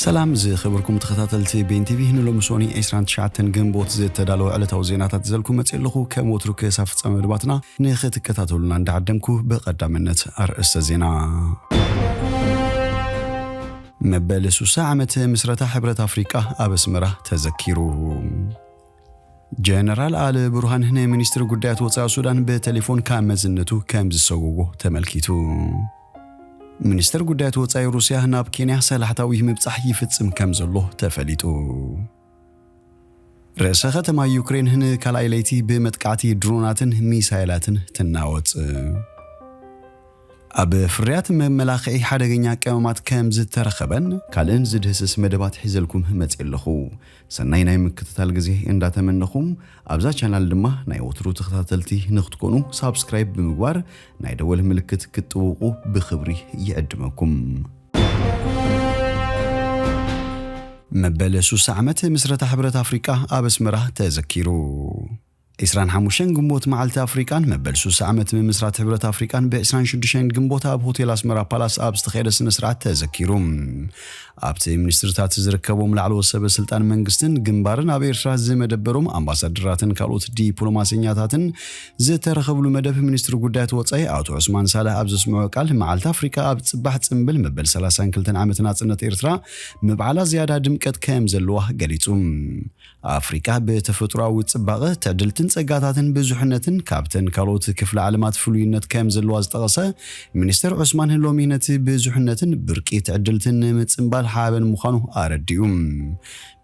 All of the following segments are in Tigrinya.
ሰላም ዝኸበርኩም ተኸታተልቲ ቤን ቲቪ፣ ንሎሚ ሶኒ ዕስራን ትሽዓተን ግንቦት ዝተዳለወ ዕለታዊ ዜናታት ዘልኩ መጽእ ኣለኹ። ከም ወትሩ ክሳብ ፍጻመ መደባትና ንኽትከታተሉና እንዳዓደምኩ ብቐዳምነት ኣርእስተ ዜና። መበል ሱሳ ዓመት ምስረታ ሕብረት ኣፍሪቃ ኣብ ኣስመራ ተዘኪሩ። ጀነራል ኣል ቡርሃን ንሚኒስትሪ ጉዳያት ወጻኢ ሱዳን ብቴሌፎን ካብ መዝነቱ ከም ዝሰጎጎ ተመልኪቱ። ሚኒስትር ጉዳያት ወጻኢ ሩስያ ናብ ኬንያ ሰላሕታዊ ምብጻሕ ይፍጽም ከም ዘሎ ተፈሊጡ። ርእሰ ከተማ ዩክሬን ንካልኣይ ለይቲ ብመጥቃዕቲ ድሮናትን ሚሳይላትን ትናወጽ። ኣብ ፍርያት መመላኽዒ ሓደገኛ ቀመማት ከም ዝተረኸበን ካልእን ዝድህስስ መደባት ሒዘልኩም መጽእ ኣለኹ። ሰናይ ናይ ምክትታል ግዜ እንዳተመነኹም፣ ኣብዛ ቻናል ድማ ናይ ወትሩ ተኸታተልቲ ንክትኮኑ ሳብስክራይብ ብምግባር ናይ ደወል ምልክት ክትጥውቑ ብኽብሪ ይዕድመኩም። መበል ሱሳ ዓመት ምስረታ ሕብረት ኣፍሪቃ ኣብ ኣስመራ ተዘኪሩ። ዕስራን ሓሙሽተን ግንቦት መዓልቲ ኣፍሪቃን መበል ሱሳ ዓመት ምምስራት ሕብረት ኣፍሪቃን ብ ዕስራን ሽዱሽተን ግንቦት ኣብ ሆቴል ኣስመራ ፓላስ ኣብ ዝተኻየደ ስነ ስርዓት ተዘኪሩ። ኣብቲ ሚኒስትርታት ዝርከቦም ላዕለዎት ሰበ ስልጣን መንግስትን ግንባርን ኣብ ኤርትራ ዝመደበሮም ኣምባሳደራትን ካልኦት ዲፕሎማሰኛታትን ዝተረኸብሉ መደብ፣ ሚኒስትሪ ጉዳያት ወጻኢ ኣቶ ዑስማን ሳልሕ ኣብ ዘስምዖ ቃል፣ መዓልቲ ኣፍሪቃ ኣብ ጽባሕ ጽምብል መበል ሰላሳን ክልተን ዓመት ናጽነት ኤርትራ ምብዓላ ዝያዳ ድምቀት ከም ዘለዋ ገሊጹ። ኣፍሪቃ ብተፈጥሮኣዊ ጽባቐ፣ ትዕድልትን ጸጋታትን ብዙሕነትን ካብተን ካልኦት ክፍለ ዓለማት ፍሉይነት ከም ዘለዋ ዝጠቐሰ ሚኒስትር ዑስማን፣ ሎሚ ነቲ ብዙሕነትን ብርቂ ትዕድልትን ንምጽንባል ሓበን ምዃኑ ኣረዲኡ።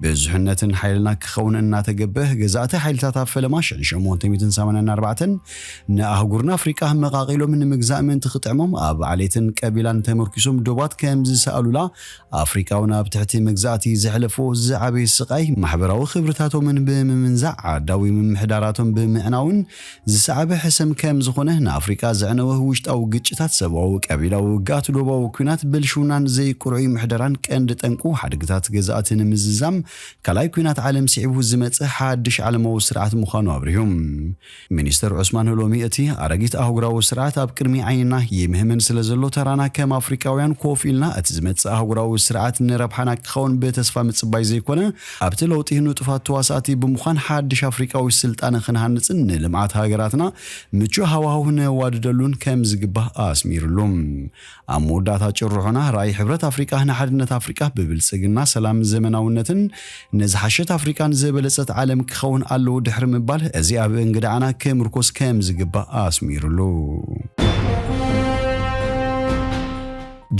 ብዙሕነትን ሓይልና ክኸውን እናተገብአ፣ ገዛእቲ ሓይልታት ኣብ ፈለማ ሽሕን ሸሞንተ ሚእትን ሰማንያን ኣርባዕተን ንኣህጉርና ኣፍሪቃ መቓቒሎም ንምግዛእ ምእንቲ ክጥዕሞም ኣብ ዓሌትን ቀቢላን ተመርኪሶም ዶባት ከም ዝሰኣሉላ፣ ኣፍሪቃውን ኣብ ትሕቲ መግዛእቲ ዘሕለፎ ዝዓበየ ስቓይ፣ ማሕበራዊ ክብርታቶምን ብምምንዛዕ፣ ዓዳዊ ምምሕዳራቶም ብምዕናውን ዝሰዓበ ሕሰም ከም ዝኾነ፣ ንኣፍሪቃ ዘዕነወ ውሽጣዊ ግጭታት፣ ሰብኣዊ ቀቢላዊ ውግኣት፣ ዶባዊ ኲናት፣ ብልሽውናን ዘይቅርዑይ ምሕደራን ቀንዲ ጠንቁ ሓድግታት ገዛእቲ ንምዝዛም ካልኣይ ኲናት ዓለም ስዒቡ ዝመጽእ ሓድሽ ዓለማዊ ስርዓት ምዃኑ ኣብሪሁ። ሚኒስተር ዑስማን ሎሚ እቲ ኣረጊት ኣህጉራዊ ስርዓት ኣብ ቅድሚ ዓይንና ይምህምን ስለ ዘሎ፣ ተራና ከም ኣፍሪቃውያን ኮፍ ኢልና እቲ ዝመጽእ ኣህጉራዊ ስርዓት ንረብሓና ክኸውን ብተስፋ ምጽባይ ዘይኮነ፣ ኣብቲ ለውጢ ንጡፋት ተዋሳእቲ ብምዃን ሓድሽ ኣፍሪቃዊ ስልጣነ ክንሃንጽን ንልምዓት ሃገራትና ምቹእ ሃዋህው ነዋድደሉን ከም ዝግባእ ኣስሚሩሉ። ኣብ መወዳእታ ጭርሖና፣ ራእይ ሕብረት ኣፍሪቃ ንሓድነት ኣፍሪቃ ብብልጽግና፣ ሰላም፣ ዘመናውነትን ንዝሓሸት ኣፍሪቃን ዝበለጸት ዓለም ክኸውን ኣለዎ ድሕሪ ምባል፣ እዚ ኣብ እንግዳዕና ክምርኮስ ከም ዝግባእ ኣስሚሩሉ።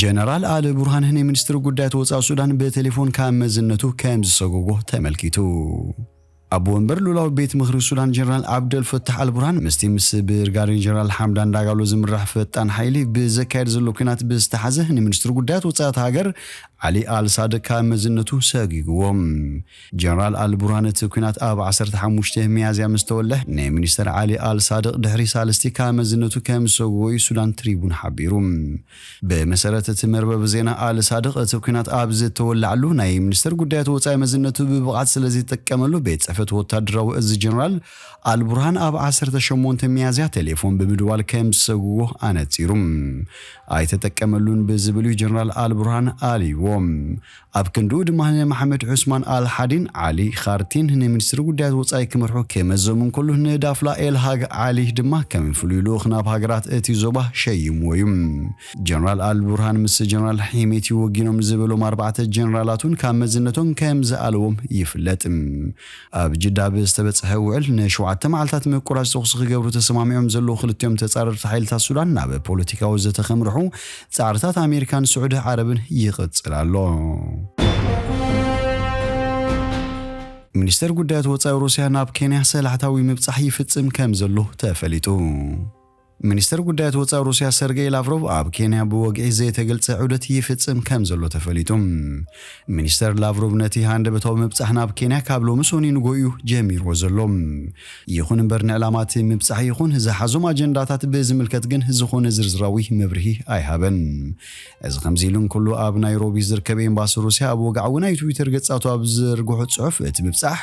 ጀነራል ኣል ቡርሃን ንሚኒስትሪ ጉዳያት ወጻኢ ሱዳን ብቴሌፎን ካብ መዝነቱ ከም ዝሰጎጎ ተመልኪቱ። ኣቦ ወንበር ልኡላዊ ቤት ምኽሪ ሱዳን ጀነራል ዓብደል ፈታሕ ኣል ቡርሃን ምስቲ ምስ ብርጋዴር ጀነራል ሓምዳን ዳጋሎ ዝምራሕ ፈጣን ሓይሊ ብዘካየድ ዘሎ ኲናት ብዝተሓዘ፣ ንሚኒስትሪ ጉዳያት ወጻኢ እታ ሃገር ዓሊ ኣል ሳድቅ ካብ መዝነቱ ሰጒግዎም። ጀነራል ኣል ቡርሃን እቲ ኲናት ኣብ ዓሰርተ ሓሙሽተ ሚያዝያ ምስ ተወልዐ፣ ንሚኒስተር ዓሊ ኣል ሳድቅ ድሕሪ ሳልስቲ ካብ መዝነቱ ከም ዝሰጎጎ እዩ ሱዳን ትሪቡን ሓቢሩ። ብመሰረት እቲ መርበብ ዜና ኣል ሳድቅ፣ እቲ ኲናት ኣብ ዝተወላዕሉ ናይ ሚኒስተር ጉዳያት ወጻኢ መዝነቱ ብብቕዓት ስለ ዘይተጠቀመሉ፣ ቤት ጽሕፈት ወታደራዊ እዚ ጀነራል ኣል ቡርሃን ኣብ ዓሰርተ ሸሞንተ ሚያዝያ ቴሌፎን ብምድዋል ከም ዝሰጉዎ ኣነጺሩ። ኣይተጠቀመሉን ብዝብል እዩ ጀነራል ኣል ቡርሃን ኣልይዎ። ኣብ ክንድኡ ድማ ንመሓመድ ዑስማን ኣል ሓዲን ዓሊ ኻርቲን ንሚኒስትሪ ጉዳያት ወጻኢ ክመርሑ ክመዘሙ እንከሎ፣ ንዳፍላ ኤል ሃግ ዓሊ ድማ ከም ፍሉይ ልኡኽ ናብ ሃገራት እቲ ዞባ ሸይምዎ እዩ። ጀነራል ኣል ቡርሃን ምስ ጀነራል ሒሜቲ ወጊኖም ዝበሎም ኣርባዕተ ጀነራላቱን ካብ መዝነቶም ከም ዝኣለዎም ይፍለጥ። ኣብ ጅዳ ብዝተበጽሐ ውዕል ንሸውዓተ መዓልታት ምቁራጽ ተኹሲ ክገብሩ ተሰማሚዖም ዘለዉ ክልቲኦም ተጻረርቲ ሓይልታት ሱዳን፣ ናብ ፖለቲካዊ ዘተ ከምርሑ ጻዕርታት ኣሜሪካን ስዑዲ ዓረብን ይቕጽል ኣሎ። ሚኒስተር ጉዳያት ወጻኢ ሩስያ ናብ ኬንያ ሰላሕታዊ ምብጻሕ ይፍጽም ከም ዘሎ ተፈሊጡ። ሚኒስተር ጉዳያት ወጻኢ ሩስያ ሰርጌይ ላቭሮቭ ኣብ ኬንያ ብወግዒ ዘይተገልጸ ዑደት ይፍጽም ከም ዘሎ ተፈሊጡ። ሚኒስተር ላቭሮቭ ነቲ ሃንደበታዊ ምብጻሕ ናብ ኬንያ ካብ ሎሚ ሶኒ ንጎ እዩ ጀሚርዎ ዘሎ። ይኹን እምበር፣ ንዕላማ እቲ ምብጻሕ ይኹን ዝሓዞም ኣጀንዳታት ብዝምልከት ግን ዝኾነ ዝርዝራዊ መብርሂ ኣይሃበን። እዚ ከምዚ ኢሉ እንከሎ፣ ኣብ ናይሮቢ ዝርከብ ኤምባሲ ሩስያ ኣብ ወግዓዊ ናይ ትዊተር ገጻቱ ኣብ ዝዘርግሖ ጽሑፍ፣ እቲ ምብጻሕ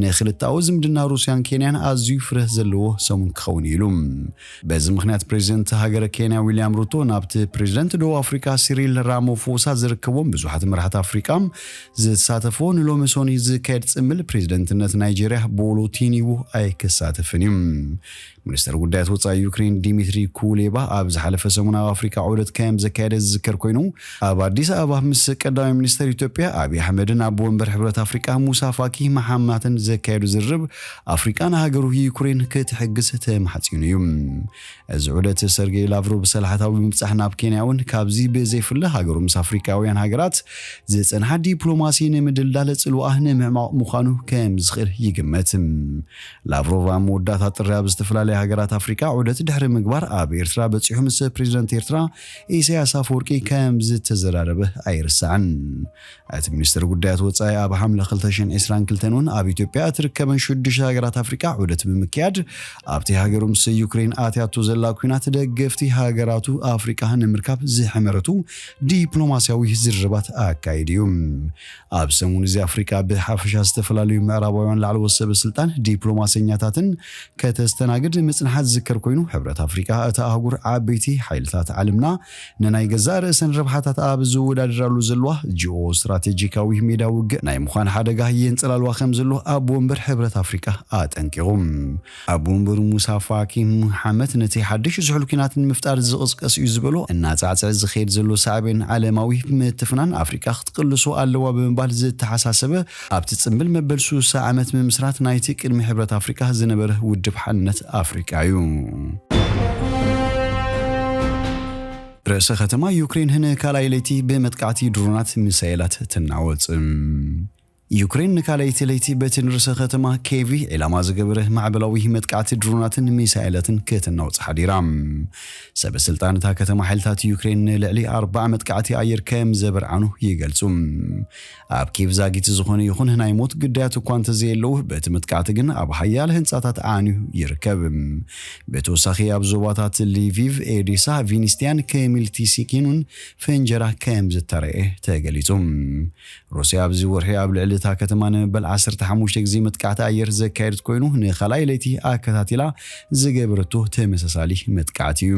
ንክልተኣዊ ዝምድና ሩስያን ኬንያን ኣዝዩ ፍረ ዘለዎ ሰሙን ክኸውን እዩ ኢሉ። በዚ እዚ ምኽንያት ፕሬዚደንት ሃገረ ኬንያ ዊልያም ሩቶ ናብቲ ፕሬዚደንት ደቡብ ኣፍሪካ ሲሪል ራማፎሳ ዝርከቦም ብዙሓት መራሕቲ ኣፍሪካ ዝተሳተፍዎ ንሎሚ ሶኒ ዝካየድ ጽምብል ፕሬዚደንትነት ናይጄርያ ቦሎ ቲኒቡ ኣይክሳተፍን እዩ። ሚኒስተር ጉዳያት ወጻኢ ዩክሬን ዲሚትሪ ኩሌባ ኣብ ዝሓለፈ ሰሙን ኣብ ኣፍሪካ ዑደት ከም ዘካየደ ዝዝከር ኮይኑ፣ ኣብ ኣዲስ ኣበባ ምስ ቀዳማይ ሚኒስተር ኢትዮጵያ ኣብይ ኣሕመድን ኣቦ ወንበር ሕብረት ኣፍሪካ ሙሳ ፋኪ መሓማትን ዘካየዱ ዝርርብ ኣፍሪካ ንሃገሩ ዩክሬን ክትሕግዝ ተማሕጺኑ እዩ። እዚ ዑደት ሰርጌይ ላቭሮቭ ሰላሕታዊ ብምብጻሕ ናብ ኬንያ እውን ካብዚ ብዘይፍለ ሃገሩ ምስ ኣፍሪካውያን ሃገራት ዝጸንሓ ዲፕሎማሲ ንምድልዳል ጽልዋኣ ንምዕማቕ ምዃኑ ከም ዝኽእል ይግመት። ላቭሮቭ ኣብ መወዳእታ ጥሪ ኣብ ዝተፈላለያ ሃገራት ኣፍሪካ ዑደት ድሕሪ ምግባር ኣብ ኤርትራ በጺሑ ምስ ፕሬዚደንት ኤርትራ ኢሳያስ ኣፈወርቂ ከም ዝተዘራረበ ኣይርሳዕን። እቲ ሚኒስትር ጉዳያት ወጻኢ ኣብ ሓምለ ክልተ ሽሕን ዕስራን ክልተን እውን ኣብ ኢትዮጵያ እትርከበን ሽዱሽተ ሃገራት ኣፍሪካ ዑደት ብምክያድ ኣብቲ ሃገሩ ምስ ዩክሬን ኣትያቶ ዘላ ኲናት ደገፍቲ ሃገራቱ ኣፍሪካ ንምርካብ ዝሕመረቱ ዲፕሎማሲያዊ ዝርርባት ኣካይዱ እዩ። ኣብ ሰሙን እዚ ኣፍሪካ ብሓፈሻ ዝተፈላለዩ ምዕራባውያን ላዕለዎት ሰበ ስልጣን ዲፕሎማሰኛታትን ከተስተናግድ ምጽንሓ ዝዝከር ኮይኑ፣ ሕብረት ኣፍሪካ እታ ኣህጉር ዓበይቲ ሓይልታት ዓለምና ንናይ ገዛእ ርእሰን ረብሓታት ኣብ ዝወዳደራሉ ዘለዋ ጂኦ ስትራቴጂካዊ ሜዳ ውግእ ናይ ምዃን ሓደጋ የንጸላልዋ ከም ዘሎ ኣቦ ወንበር ሕብረት ኣፍሪካ ኣጠንቂቑ። ኣቦ ወንበር ሙሳ ፋኪ ሙሓመድ ነቲ ሓድሽ ዝሑል ኲናት ንምፍጣር ዝቕስቀስ እዩ ዝበሎ እናጻዕጽዕ ዝኸይድ ዘሎ ሳዕቤን ዓለማዊ ምትፍናን ኣፍሪካ ክትቅልሶ ኣለዋ ብምባል ዝተሓሳሰበ ኣብቲ ጽምብል መበል ስሳ ዓመት ምምስራት ናይቲ ቅድሚ ሕብረት ኣፍሪካ ዝነበረ ውድብ ሓድነት ኣፍሪካ እዩ። ርእሰ ከተማ ዩክሬን ንካልኣይ ለይቲ ብመጥቃዕቲ ድሮናት ሚሳይላት ትናወጽ። ዩክሬን ንካልኣይቲ ለይቲ በቲ ንርእሰ ከተማ ኬቪ ዒላማ ዝገበረ ማዕበላዊ መጥቃዕቲ ድሮናትን ሚሳይላትን ክትናውጽ ሓዲራ። ሰበ ስልጣን እታ ከተማ ሓይልታት ዩክሬን ንልዕሊ ኣርባዓ መጥቃዕቲ ኣየር ከም ዘበርዓኑ ይገልጹ። ኣብ ኬቭ ዛጊት ዝኾነ ይኹን ናይ ሞት ግዳያት እኳ እንተዘየለዉ፣ በቲ መጥቃዕቲ ግን ኣብ ሓያለ ህንጻታት ዓንዩ ይርከብ። ብተወሳኺ ኣብ ዞባታት ሊቪቭ፣ ኤዴሳ፣ ቪኒስቲያን፣ ከሚልቲሲኪን እውን ፍንጀራ ከም ዝተረኤ ተገሊጹ። ሩስያ ኣብዚ ወርሒ ኣብ ልዕሊ እታ ከተማ ንመበል ዓሰርተ ሓሙሽተ ግዜ መጥቃዕቲ ኣየር ዘካየደት ኮይኑ፣ ንኻልኣይ ለይቲ ኣከታቲላ ዝገበረቶ ተመሳሳሊ መጥቃዕቲ እዩ።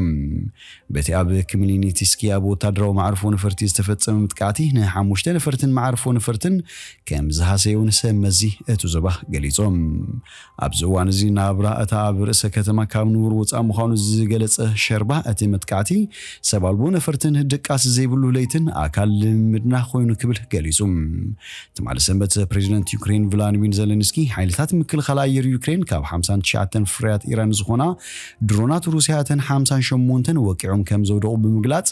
በቲ ኣብ ክምሊኒቲስኪ ኣብ ወታደራዊ መዓርፎ ነፈርቲ ዝተፈጸመ መጥቃዕቲ ንሓሙሽተ ነፈርትን መዓርፎ ነፈርትን ከም ዝሃሰየ እውን ሰብ መዚ እቲ ዞባ ገሊጾም። ኣብዚ እዋን እዚ ናብራ እታ ኣብ ርእሰ ከተማ ካብ ንቡር ወጻእ ምዃኑ ዝገለጸ ሸርባ፣ እቲ መጥቃዕቲ ሰብ ኣልቦ ነፈርትን ድቃስ ዘይብሉ ለይትን ኣካል ልምምድና ኮይኑ ክብል ገሊጹ። ትማሊ ሰንበት ፕሬዚደንት ዩክሬን ቭላዲሚር ዘለንስኪ ሓይልታት ምክልኻል ኣየር ዩክሬን ካብ ሓምሳን ትሽዓተን ፍርያት ኢራን ዝኾና ድሮናት ሩስያ እተን ሓምሳን ሸሞንተን ወቂዖም ከም ዘውደቑ ብምግላጽ፣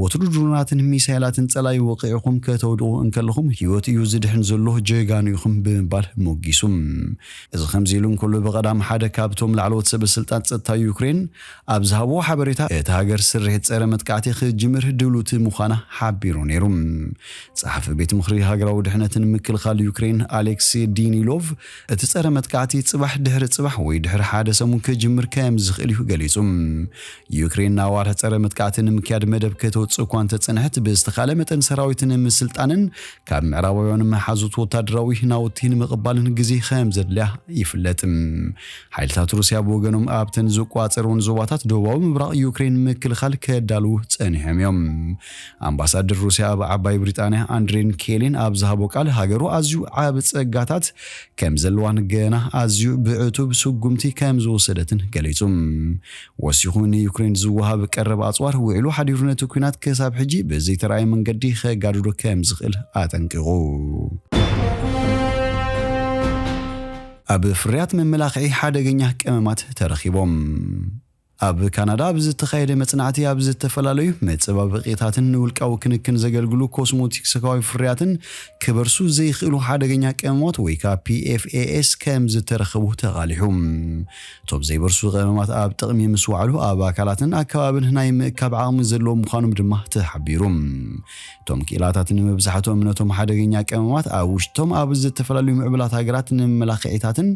ወትሩ ድሮናትን ሚሳይላትን ጸላኢ ወቂዕኹም ከተውድቑ እንከለኹም ህይወት እዩ ዝድሕን ዘሎ፣ ጀጋኑ ኢኹም ብምባል ሞጊሱ። እዚ ከምዚ ኢሉ እንከሎ ብቐዳም ሓደ ካብቶም ላዕለዎት ሰበ ስልጣን ጸጥታ ዩክሬን ኣብ ዝሃብዎ ሓበሬታ፣ እታ ሃገር ስርሒት ጸረ መጥቃዕቲ ክትጅምር ድልውቲ ምዃና ሓቢሩ ነይሩ። ጸሓፊ ቤት ምኽሪ ሃገራዊ ድሕነትን ምክልኻል ዩክሬን ኣሌክሲ ዲኒሎቭ፣ እቲ ጸረ መጥቃዕቲ ጽባሕ ድሕሪ ጽባሕ ወይ ድሕሪ ሓደ ሰሙን ክጅምር ከም ዝኽእል እዩ ገሊጹ። ዩክሬን ንኣዋርሕ ጸረ መጥቃዕቲ ንምክያድ መደብ ከተውጽእ እኳ እንተጸንሐት፣ ብዝተኻለ መጠን ሰራዊት ንምስልጣንን ካብ ምዕራባውያን መሓዙት ወታደራዊ ናውቲ ንምቕባልን ግዜ ከም ዘድልያ ይፍለጥ። ሓይልታት ሩስያ ብወገኖም ኣብተን ዝቋጸርወን ዞባታት ደቡባዊ ምብራቕ ዩክሬን ምክልኻል ከዳልዉ ጸኒሖም እዮም። ኣምባሳደር ሩስያ ኣብ ዓባይ ብሪጣንያ ኣንድሬን ኬሊን ኣብ ዝሃቦ ቃል፣ ሃገሩ ኣዝዩ ዓቢ ጸጋታት ከም ዘለዋን ገና ኣዝዩ ብዕቱብ ስጉምቲ ከም ዝወሰደትን ገሊጹ። ወሲኹ ንዩክሬን ዝወሃብ ቀረብ ኣጽዋር ውዒሉ ሓዲሩ ነቲ ኲናት ክሳብ ሕጂ ብዘይተራእየ መንገዲ ከጋድዶ ከም ዝኽእል ኣጠንቂቑ። ኣብ ፍርያት መመላኽዒ ሓደገኛ ቀመማት ተረኺቦም። ኣብ ካናዳ ኣብ ዝተኻየደ መጽናዕቲ፣ ኣብ ዝተፈላለዩ መጸባበቒታትን ንውልቃዊ ክንክን ዘገልግሉ ኮስሞቲክሳዊ ፍርያትን ክበርሱ ዘይኽእሉ ሓደገኛ ቀመማት ወይ ከዓ ፒ ኤፍ ኤ ኤስ ከም ዝተረኸቡ ተቓሊሑ። እቶም ዘይበርሱ ቀመማት ኣብ ጥቕሚ ምስ ወዓሉ ኣብ ኣካላትን ኣከባብን ናይ ምእካብ ዓቕሚ ዘለዎም ምዃኖም ድማ ተሓቢሩ። እቶም ክኢላታት ንመብዛሕትኦም ነቶም ሓደገኛ ቀመማት ኣብ ውሽጦም ኣብ ዝተፈላለዩ ምዕቡላት ሃገራት ንመመላኽዒታትን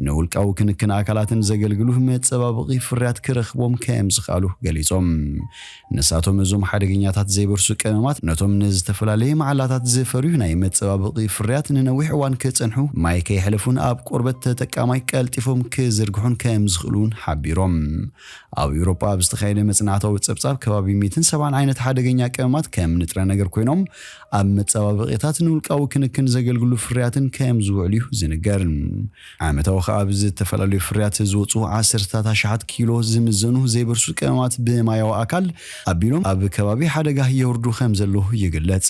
ንውልቃዊ ክንክን ኣካላትን ዘገልግሉ መጸባበቒ ፍርያት ክረኽቡ ክቦም ከም ዝኽኣሉ ገሊጾም። ንሳቶም እዞም ሓደገኛታት ዘይበርሱ ቀመማት ነቶም ንዝተፈላለየ መዓላታት ዝፈርዩ ናይ መጸባበቒ ፍርያት ንነዊሕ እዋን ክጸንሑ ማይ ከይሕለፉን ኣብ ቆርበት ተጠቃማይ ቀልጢፎም ክዝርግሑን ከም ዝኽእሉ እውን ሓቢሮም። ኣብ ኤውሮጳ ኣብ ዝተኻየደ መጽናዕታዊ ጸብጻብ ከባቢ ሚእትን ሰብዓን ዓይነት ሓደገኛ ቀመማት ከም ንጥረ ነገር ኮይኖም ኣብ መጸባበቒታት ንውልቃዊ ክንክን ዘገልግሉ ፍርያትን ከም ዝውዕሉ እዩ ዝንገር። ዓመታዊ ከኣ ብዝተፈላለዩ ፍርያት ዝወፁ ዓሰርተታት ኣሽሓት ኪሎ ዝምዘኑ ዘይበርሱ ቀመማት ብማያዊ ኣካል ኣቢሎም ኣብ ከባቢ ሓደጋ የውርዱ ከም ዘለዉ ይግለጽ።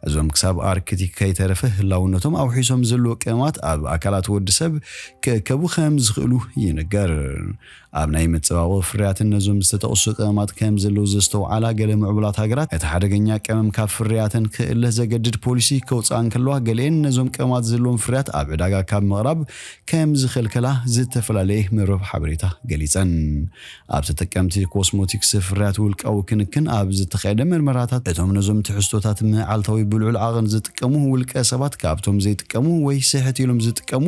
እዞም ክሳብ ኣርክቲክ ከይተረፈ ህላውነቶም ኣውሒሶም ዘለዉ ቀመማት ኣብ ኣካላት ወዲ ሰብ ክእከቡ ከም ዝኽእሉ ይንገር። ኣብ ናይ መጸባበቒ ፍርያትን ነዞም ዝተጠቕሱ ቀመማት ከም ዘለዉ ዘስተውዓላ ገለ ምዕቡላት ሃገራት፣ እቲ ሓደገኛ ቀመም ካብ ፍርያተን ክእለ ዘገድድ ፖሊሲ ከውጽኣ እንከለዋ፣ ገሊኤን ነዞም ቀመማት ዘለዎም ፍርያት ኣብ ዕዳጋ ካብ ምቕራብ ከም ዝኸልከላ ዝተፈላለየ መርበብ ሓበሬታ ገሊጸን። ኣብ ተጠቀምቲ ኮስሞቲክስ ፍርያት ውልቃዊ ክንክን ኣብ ዝተኻየደ መርመራታት፣ እቶም ነዞም ትሕዝቶታት መዓልታዊ ብልዑል ዓቐን ዝጥቀሙ ውልቀ ሰባት ካብቶም ዘይጥቀሙ ወይ ስሕት ኢሎም ዝጥቀሙ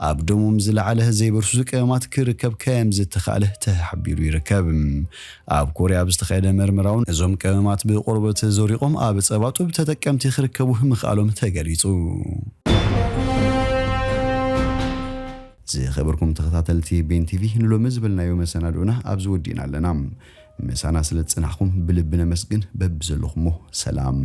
ኣብ ደሞም ዝለዓለ ዘይበርሱ ቀመማት ክርከብ ከም ዝተኻእለ ተሓቢሩ ይርከብ። ኣብ ኮርያ ኣብ ዝተኻየደ መርመራ እውን እዞም ቀመማት ብቆርበት ዞሪቖም ኣብ ጸባ ጡብ ተጠቀምቲ ክርከቡ ምኽኣሎም ተገሊጹ። ዝኸበርኩም ተኸታተልቲ ቤን ቲቪ፣ ንሎሚ ዝበልናዮ መሰናድኦና ኣብዚ ወዲእና ኣለና። ምሳና ስለ ዝጸናሕኩም ብልቢ ነመስግን። በብዘለኹሞ ሰላም።